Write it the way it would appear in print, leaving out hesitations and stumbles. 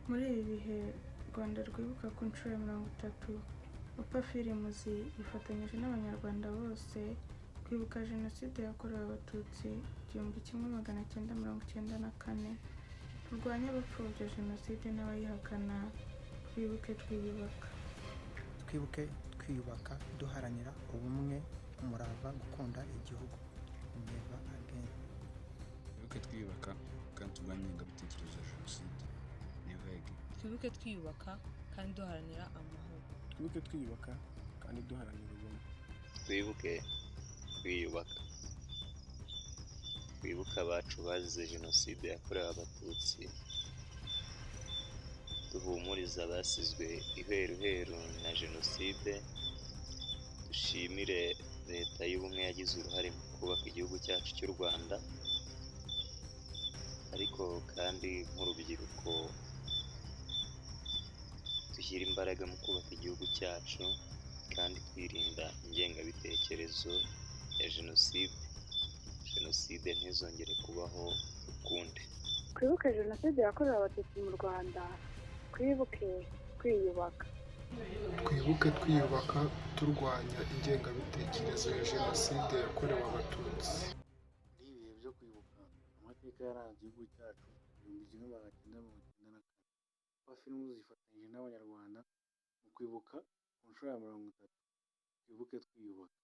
Muri ibi bihe u Rwanda rwibuka ku nshuro ya 30, Opa Films yifatanyije n'Abanyarwanda bose kwibuka Jenoside yakorewe Abatutsi 1994. Turwanye abapfobya Jenoside n'abayihakana, twibuke twiyubaka. Twibuke twiyubaka duharanira ubumwe, umurava, gukunda igihugu. Never again. Twibuke twiyubaka kandi turwanye ingengabitekerezo ya Jenoside. Never again. Twibuke twiyubaka kandi duharanira amahoro. Twibuke twiyubaka kandi duharanira ubumwe. Twibuke twiyubaka, twibuke abacu bazize Jenoside yakorewe Abatutsi, duhumurize abasizwe iheruheru na Jenoside, dushimire Leta y'Ubumwe yagize uruhare mu kubaka igihugu cyacu cy'u Rwanda, ariko kandi nk'urubyiruko dushyire imbaraga mu kubaka igihugu cyacu kandi twirinda ingengabitekerezo ya Jenoside. Jenoside ntizongere kubaho ukundi. Twibuke Jenoside yakorewe Abatutsi mu Rwanda, twibuke twiyubaka. Twibuke twiyubaka turwanya ingengabitekerezo ya Jenoside yakorewe Abatutsi. Muri ibi bihe byo kwibuka amateka yaranze igihugu cyacu 1994, Opa Films yifatanyije n'Abanyarwanda mu kwibuka ku nshuro ya 30, twibuke twiyubaka.